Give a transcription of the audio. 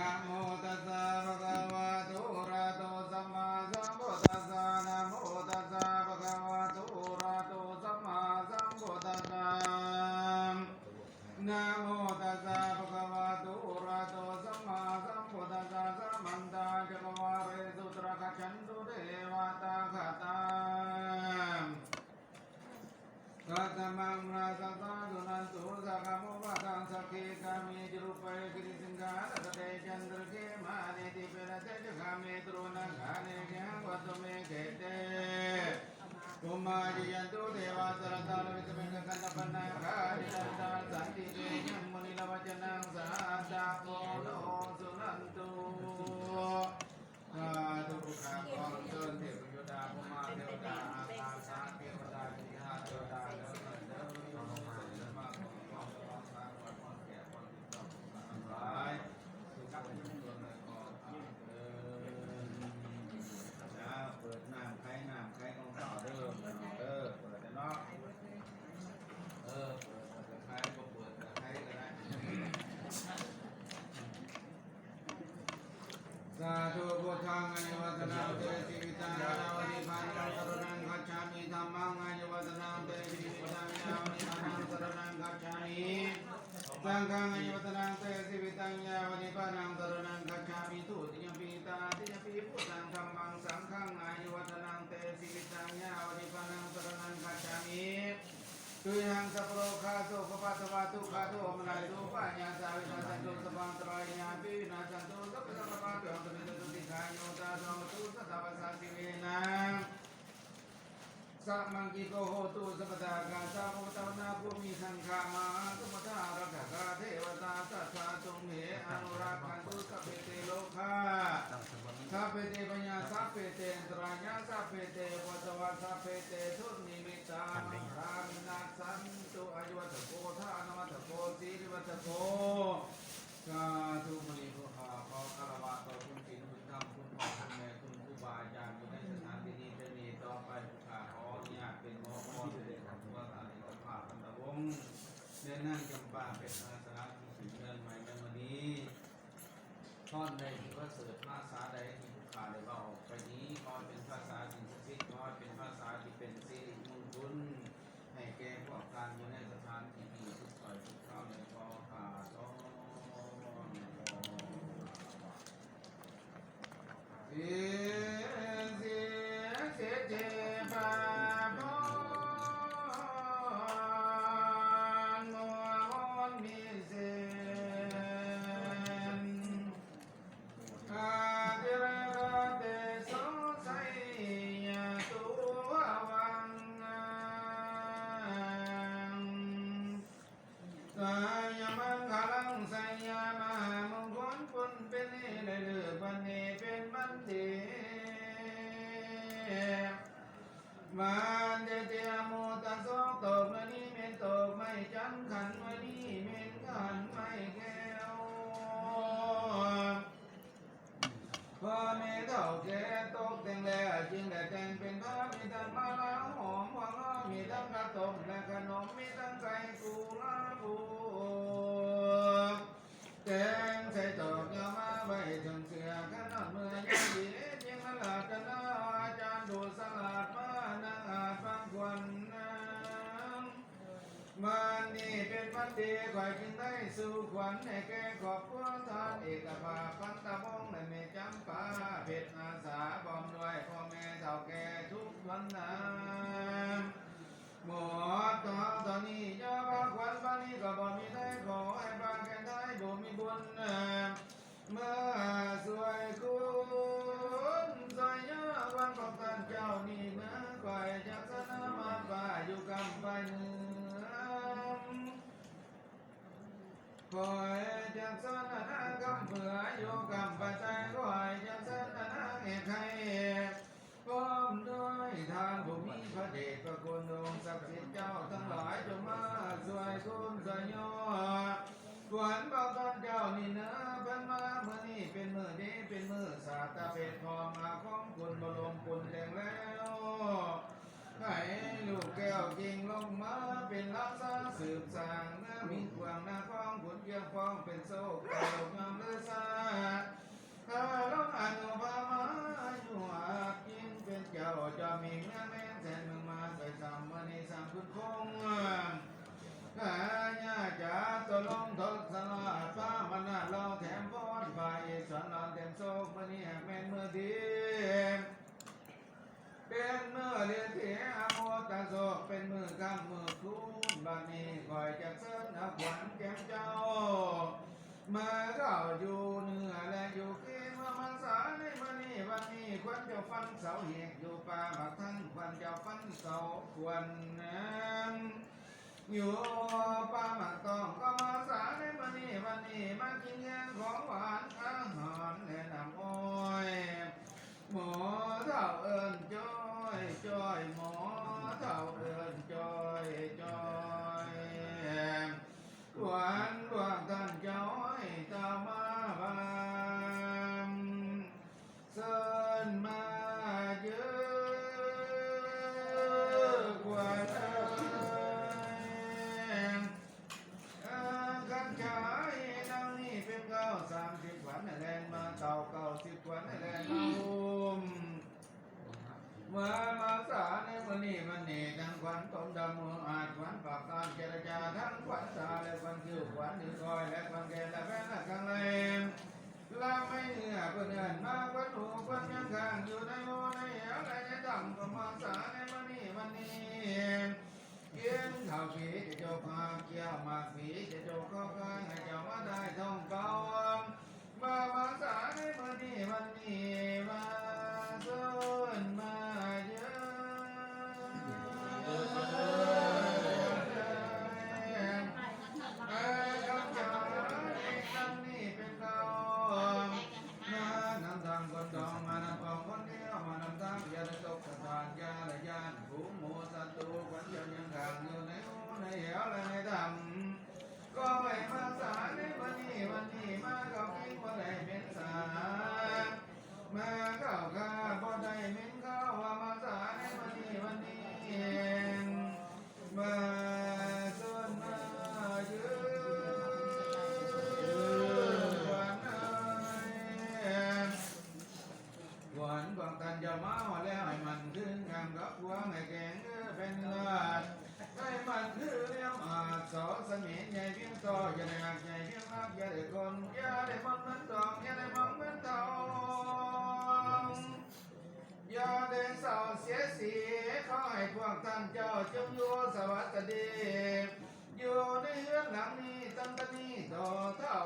ນະໂມຕັດສະ ພະຄະວະໂຕ ອະລະຫະໂຕ ສຳມາສຳພຸດທັດສະ ນະໂມຕັດສະ ພະຄະວະໂຕ ອະລະຫະໂຕ ສຳມາສຳພຸດທັດສະ ນະໂມຕັດສະ ພະຄະວະໂຕ ອະລະຫະໂຕ ສຳມາສຳພຸດທັດສະ ສະມັນຕະ ຈັກກະວາເລສຸ ອະຕຣາ ກະສັນຕຸ ເທວະຕາ ຄະທາ ກັດສະມັງ ຣາຊະຕາ ສຸນັນຕຸ ສາຄະໂມ ພະທັງ ສັກເຂ ກາເມ ຈະຣູປະເພ ກິລິສິງກາ ທັດສະເຕ ຈັນຕະລິເກ ມະຫາເນ ດີເປ ລະເຕ ຈະຄາເມ ຕະໂລ ນາຄາ ເນ ເກຫັງ ວັດຖຸ ເມ ເຂເຕ ພູມາ ຈະຍັນຕຸ ເທວາ ສະລະຕາ ລະວິສະເມ ກັນທະປະນາຄາ ຕິດຕັນຕາ ສັນຕິເຕ ຍະມຸນີ ລະວັດຈະນັງ ສາທະໂພ ໂນ ສຸນັນຕຸ ສາທຸ ຂ້າຂໍເຊີນເທບພະຍົດ ພະມາເທວະດາ ອາກາສະເທວະດາ ທີ່ຫ້າເທວະດາ ເດີເດີ ມາຂໍພອນສະຫວ່າງສາງວັດພອນແກ່ພອນຕິດຕໍ່ຜູ້ຂ້າທັງຫຼາຍ ທີ່ກັບຢູ່ສ່ວນໃດກໍຕາມເດີ. ເປີດນ້ຳໄຄ ນ້ຳໄຄຂອງເຈົ້າເດີ ເດີ ເປີດເນາະ ເອີ ເປີດກໍໄຄ ບໍ່ເປີດກໍໄຄກໍໄດ້. ສາທຸ ພຸດທັງ ອາຍຸວັດທະນັງ ເຕ ຊີວິຕັງ ຍາວະນິບພານັງ ສະຣະນັງ ຄັດສາມິ ທຳມັງ ອາຍຸວັດທະນັງ ເຕ ຊີວິຕັງ ຍາວະນິບພານັງ ສະຣະນັງ ຄັດສາມິ ສັງຄັງ ອາຍຸວັດທະນັງ ເຕ ຊີວິຕັງ ຍາວະນິບພານັງ ສະຣະນັງ ຄັດສາມິ ທຸຕິຍະປີ ຕະຕິຍະປີ ພຸດທັງ ທຳມັງ ສັງຄັງ ອາຍຸວັດທະນັງ ເຕ ຊີວິຕັງ ຍາວະນິບພານັງ ສະຣະນັງ ຄັດສາມິ ທຸຕິຍັງ ສັບພະໂລກາ ໂສກະປະທະວະ ທຸກຂະໂທມະນັດທຸ ພະຍາສາ ວິນາສັນຕຸ ສັບພັນຕະລາຍາ ວິນາສັນຕຸ ສັບພະສັງຄະປາ ປິໂຫງສະມິດຕຸ ຕິກາຍຸຕາ ສະຫວັດຕຸ ສັດຖາປະສາສິເວນະ ສະມັງກິໂກໂຫຕຸ ສັບພະດາ ກາສາ ໂອຕະວະນາ ພູມິສັງຄາ ມະຫາສົມມະທາ ລັກຂະກາ ເທວະຕາ ສັດຖາ ຕຸມເຫ ອະນຸລັກຂັນຕຸ ສັບເພເຕ ໂລຄາ ສັບເພເຕ ພະຍາ ສັບເພເຕ ອັນຕະລາຍາ ສັບເພເຕ ອຸປະສະວາ ສັບເພເຕ ທຸນນິມິດຕາ ມັງຄາ ວິນາສັນຕຸ ອາຍຸວັດຖະໂກ ທະນະວັດຖະໂກ ສິລິວັດຖະໂກ. ສາທຸ ມື້ນີ້ພວກຂ້າຂໍຄາລະວະຕໍ່ຄຸນສິນຄຸນທຳ ຄຸນພໍ່ຄຸນແມ່ ຄຸນຄູບາອາຈານ ຢູ່ໃນສະຖານທີ່ນີ້ເທື່ອນີ້ຕໍ່ໄປ ພວກຂ້າຂໍອະນຸຍາດເປັນໝໍພອນ ເປັນຄອບຄົວທ່ານເອກະພາບ ພັນຕະວົງ ແລະ ນາງຈຳປາ ເປັນອາສາທີ່ຂຶ້ນເຮືອນໃໝ່ໃນມື້ນີ້. ພອນໃດທີ່ປະເສີດ ພາສາໃດທີ່ຜູ້ຂ້າໄດ້ເວົ້າອອກໄປນີ້ ຂໍໃຫ້ເປັນພາສາສິ່ງສັກສິດ ຂໍໃຫ້ເປັນພາສາທີ່ເປັນສິລິມຸງຄຸນ ໃຫ້ແກ່ພວກທ່ານຢູ່ໃນສະຖານທີ່ນີ້ທຸກຂ້ອຍທຸກເຈົ້າ ແລະ ຂໍຂ້າຕ້ອງ ສິ ສິ ສິດທິພາພອນ ມົວມົນມີເສນ ອາທິເຣກະເຕໂສໄຊຍະຕຸວະວັງ ໄຊຍະມັງຄະລັງ ໄຊຍະມະຫາມຸງຄຸນ ປຸນເປັນເອ ໄດ້ເລີກວັນນີ້ເປັນວັນດີ ວັນເດເຕອະມຸດຕະໂສ ດອກໄມ້ນີ້ແມ່ນດອກໄມ້ຈັນ ຂັນໄມ້ນີ້ແມ່ນຂັນໄມ້ແກ້ວ ພໍ່ແມ່ເຖົ້າແກ່ຕົກແຕ່ງແລ້ວ ຈຶ່ງໄດ້ແຕ່ງເປັນຜ້າ ມີທັງມາລາຫອມ ພວງຫຼອຍ ມີທັງກະຕົ້ມ ແລະ ຂະໜົມ ມີທັງໄກ່ກຸລາບູ ແຕ່ງໃສ່ຕອກຍາວມາໄວ້ເທິງເສື້ອ ຂະໜາດເມື່ອຍາມດີ ຈຶ່ງມາລາດກັນລາອາຈານ ຜູ້ສະຫຼາດມານັ່ງອາດຟັງຂວັນນາງ ວັນນີ້ເປັນວັນດີ ຂ້ອຍຈຶ່ງໄດ້ສູ່ຂວັນໃຫ້ແກ່ຄອບຄົວທ່ານເອກະພາບ ພັນຕະວົງ ແລະ ແມ່ຈຳປາ ເພັດອາສາ ພ້ອມດ້ວຍພໍ່ແມ່ເຖົ້າແກ່ທຸກຄົນນາ ໝົດຕໍ່ເຮົາຕອນນີ້ ຢ່າວ່າຂວັນປານນີ້ກໍບໍ່ມີໄດ້ ຂໍໃຫ້ພາແກ່ໄດ້ຜູ້ມີບຸນ ເມືອຊ່ວຍຄຸນຊ່ວຍຍາ ວັນຂອງທ່ານເຈົ້ານີ້ນາ ຂ້ອຍຈັກສະນາມາປ່າຢູ່ກຳປາຍເໜືອ ຂ້ອຍຈັກສະນານາກຳເຜືອຢູ່ກຳປາຍໃຕ້ ຂ້ອຍຈັກສະນານາແອກໄຂ່ ພ້ອມດ້ວຍທ່ານຜູ້ມີພະເດດພະຄຸນ ອົງສັກສິດເຈົ້າທັງຫຼາຍ ຈົ່ງມາຊ່ວຍຄຸ້ມຊ່ວຍຍໍ ຂວັນຂອງທ່ານເຈົ້ານີ້ເນີ ເພິ່ນມາມື້ນີ້ເປັນມື້ດີ ເປັນມື້ຊາດຕາເພດ ພ້ອມອາຂອງຄຸນ ບໍ່ລົມປຸນແຕ່ງແລ້ວ ໃຫ້ລູກແກ້ວກິ່ງລົງມາເປັນລາຊາ ສືບສ້າງເມືອງມີກວ້າງນາຄອງ ບຸນພຽງພ້ອງເປັນໂຊກ ໂຊກງາມເລີສາ ຢູ່ເໜືອແລະຢູ່ເຂດ ເມື່ອມາສາໃນມື້ນີ້ວັນນີ້ ຄວັນເຈົ້າຟັນເສົາແຫກ ຢູ່ປ່າໝາກທັນ ຄວັນເຈົ້າຟັນເສົາ ຄວັນ ຢູ່ປ່າໝາກຕ້ອງ ກໍມາສາໃນມື້ນີ້ວັນນີ້ ມາກິນແກງຂອງຫວານ ອາຫານ ແລະນ້ຳອ້ອຍ ໝໍເຖົ້າເອີ້ນຈ້ອຍ ຈ້ອຍ ໝໍເຖົ້າເອີ້ນຈ້ອຍ ຈ້ອຍ ຫວານ ພວກທ່ານເຈົ້າໃຫ້ຕາມາບາມ ເຊີນມາເຢີ ຂວັນເອີຍ ເອີ ຄັນຈະໃຫ້ນາງນີ້ເປັນເກົ້າ ສາມສິບ ຂວັນໃຫ້ແລ່ນມາເຕົ້າ ເກົ້າສິບ ຂວັນໃຫ້ແລ່ນມາອຸ້ມ ເມື່ອມາສາໃນມື້ນີ້ວັນນີ້ ທັງຂວັນຕົນດຳມືອາດ ຂວັນປາກການເຈລະຈາ ທັງຂວັນຕາ ແລະຂວັນຄິ້ວ ຂວັນນິ້ວກ້ອຍ ແລະຂວັນແຂນ ແລະແວ່ນ ແລະກາງໄລ ລະໄມ້ເນື້ອເພິ່ນເອີ້ນມາ ຂວັນຫູ ຂວັນຍັງຄ້າງຢູ່ໃນໂມໃນແຫວ ແລະໃນດຳ ກໍມາສາໃນມື້ນີ້ວັນນີ້ ກຽງເຂົ້າຜີຈະຈົກຫາກ ກ້ຽວໝາກຜີຈະຈົກເຂົ້າຂ້າງ ໃຫ້ເຈົ້າມາໄດ້ທ່ອງເກົ່າ ມາມາສາໃນມື້ນີ້ວັນນີ້ ມາເຊີນມາເຢີ ເອີ ຄຳຈາເອງນັ້ນນີ້ເປັນເກົ່າ ມານຳທາງຄົນດອງ ມານຳຂອງຄົນດຽວ ມານຳທາງ ຢ່າໄດ້ຕົກສະຖານ ຢ່າໄດ້ຢ້ານ ຜູ້ໝູ່ສັດຕູ ຄົນດຽວຍັງຂ້າງຢູ່ໃນຫູໃນແຫວ ແລະໃນດຳ ກໍໄດ້ມາສາໃນມື້ນີ້ວັນນີ້ ມາເຂົ້າກິນບໍ່ໄດ້ເໝັນສາບ ມາເຂົ້າຂ້າບໍ່ໄດ້ເໝັນຄາວ ວ່າມາສາໃນມື້ນີ້ວັນນີ້ ມາເຊີນມາເຢີ ຂວັນເອີຍ ຂວັນຂອງທ່ານເຈົ້າມາຮອດແລ້ວ ໃຫ້ມັນຄືງາມກັບພວງ ໃຫ້ແຂງຄືແຜ່ນລາດ ໃຫ້ມັນຄືລຽມອາດ ສອງສະເໝນໃຫຍ່ພຽງຕໍ່ ຢ່າໄດ້ຮັກໃຫຍ່ພຽງຮັກ ຢ່າໄດ້ຄົນ ຢ່າໄດ້ມົນເງິນທອງ ຢ່າໄດ້ໝອງເງິນທອງ ຢ່າໄດ້ເສົ້າເສຍສີ ຂໍໃຫ້ພວກທ່ານເຈົ້າຈົ່ງຢູ່ສະຫວັດສະດີ ຢູ່ໃນເຮືອນຫຼັງນີ້ ຕັ້ງແຕ່ນີ້ຕໍ່ເທົ່າ